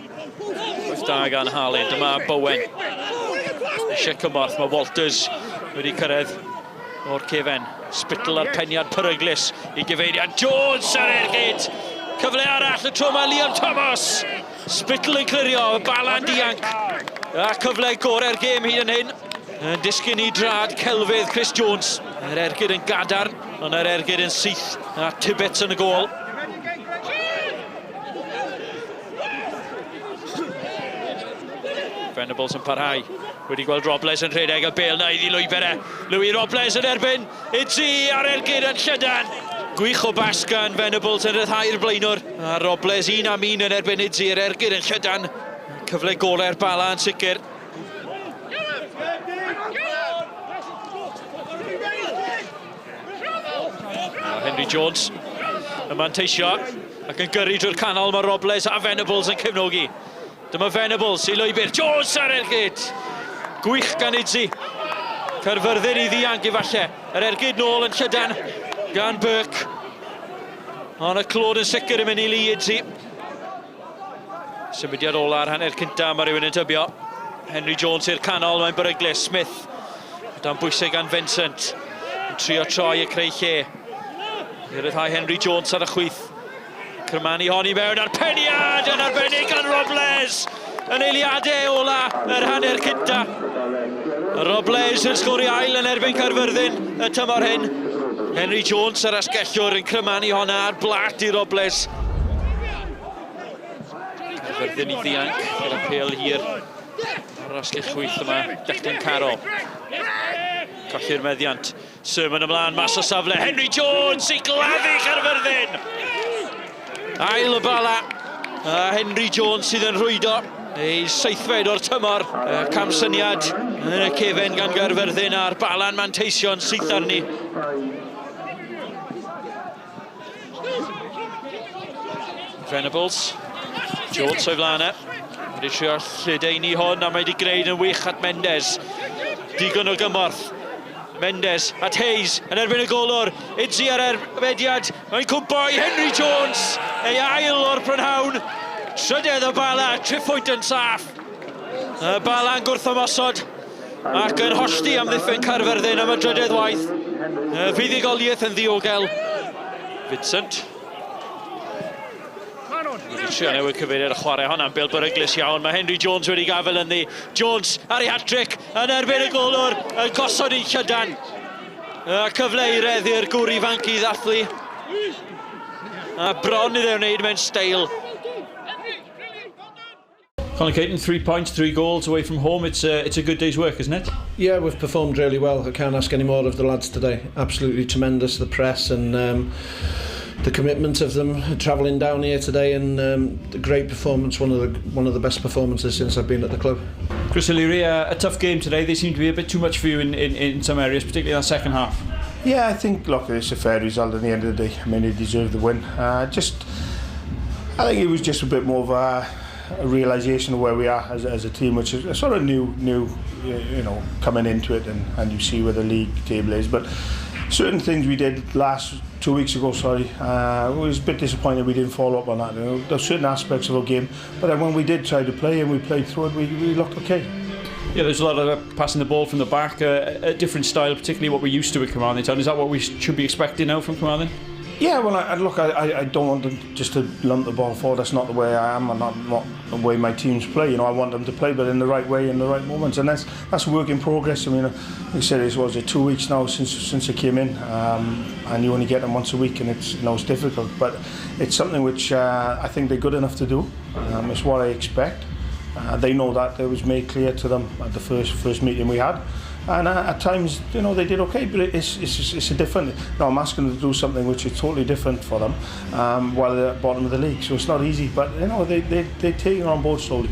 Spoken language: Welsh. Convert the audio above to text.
Gwaith da gan Harlin, dyma Bowen. Eisiau cymorth, mae Walters wedi cyrraedd o'r cefen. Spittle a'r peniad peryglus i gyfeiriad Jones ar ergyd. Cyfle arall y tro mae Liam Thomas. Spittle yn clirio, y balan dianc. A cyfle gorau'r gêm hyd yn hyn. Yn disgyn i drad celfydd Chris Jones. Yr ergyd yn gadarn, ond yr ergyd yn syth. A Tibbets yn y gôl. Venables yn parhau. Wedi gweld Robles yn rhedeg y bel na iddi lwybr e. Louis Robles yn erbyn Idzi ar ergyd yn llydan. Gwych o bas gan Venables yn rhyddhau'r blaenwr. A Robles un am un yn erbyn Idzi yr ergyd yn llydan. Cyfle gole'r Bala yn sicr. Henry Jones yn manteisio ac yn gyrru drwy'r canol mae Robles a Venables yn cefnogi. Dyma Venables i lwybr Jones ar ergyd! Gwych gan Idzi. Caerfyrddin i ddianc efalle. Yr ergyd nôl yn llydan gan Burke. Ond y clod yn sicr yn mynd i Lee Idzi. Symudiad ola ar hanner cynta, mae rhywun yn tybio. Henry Jones i'r canol, mae'n beryglus. Smith, dan bwysau gan Vincent. Yn trio troi a creu lle. I ryddhau Henry Jones ar y chwith. Cyrmanu hon i mewn a'r peniad yn arbennig gan Robles yn eiliadau ola yr hanner cynta. Robles yn sgori ail yn erbyn Caerfyrddin y tymor hyn. Henry Jones yr asgellwr yn crymanu honna ar blat i Robles. Caerfyrddin i ddianc gyda pêl hir ar yr asgell chwith yma, Declan Carroll. Colli'r meddiant. Sermon ymlaen, mas o safle, Henry Jones i gladdu Caerfyrddin! Ail y bala, a Henry Jones sydd yn rhwydo ei seithfed o'r tymor. Camsyniad yn y cefen gan Gaerfyrddin a'r bala'n manteisio'n syth arni. Venables, Jones o'i flaen e. Wedi trio lledaenu hwn a mae wedi gwneud yn wych at Mendes. Digon o gymorth. Mendes at Hayes yn erbyn y golwr. Idzi ar erbediad. Mae'n cwmpo i Henry Jones. Ei ail o'r prynhawn. Trydedd y Bala, triphwynt yn saff. Y Bala'n gwrthymosod ac yn hollti amddiffyn Caerfyrddin am y drydedd waith. Y fuddugoliaeth yn ddiogel. Vincent. Wedi trio newid cyfeiriad y chwarae hwnna'n bêl beryglus iawn. Mae Henry Jones wedi gafael ynddi. Jones ar ei hat-trick yn erbyn y golwr yn gosod i'n llydan. Y cyfle i reddi'r gŵr ifanc i ddathlu. A bron iddo wneud mewn steil. Colin Caton, three points, three goals away from home. It's a, it's a good day's work, isn't it? Yeah, we've performed really well. I can't ask any more of the lads today. Absolutely tremendous, the press and um, the commitment of them travelling down here today and um, the great performance, one of the one of the best performances since I've been at the club. Chris O'Leary, a, a tough game today. They seem to be a bit too much for you in, in, in some areas, particularly in that second half. Yeah, I think, look, it's a fair result at the end of the day. I mean, they deserve the win. Uh, just, I think it was just a bit more of a, a realization of where we are as, as a team, which is a sort of new, new, you know, coming into it, and, and you see where the league table is. But certain things we did last two weeks ago, sorry, uh, we was a bit disappointed we didn't follow up on that. You know, there's certain aspects of our game, but then when we did try to play and we played through it, we, we looked okay. Yeah, there's a lot of uh, passing the ball from the back, uh, a different style, particularly what we're used to at Carmarthen Town. Is that what we should be expecting now from Carmarthen? Yeah, well, I, look, I, I don't want them just to lump the ball forward. That's not the way I am and not, not the way my teams play. You know, I want them to play, but in the right way, in the right moments. And that's that's a work in progress. I mean, like I said, it was it two weeks now since since I came in, um, and you only get them once a week, and it's you know it's difficult. But it's something which uh, I think they're good enough to do. Um, it's what I expect. Uh, they know that. It was made clear to them at the first first meeting we had. And uh, at times, you know, they did okay, but it's, it's, it's a different... No, I'm asking them to do something which is totally different for them um, while they're at the bottom of the league. So it's not easy, but, you know, they, they, they're taking on board slowly.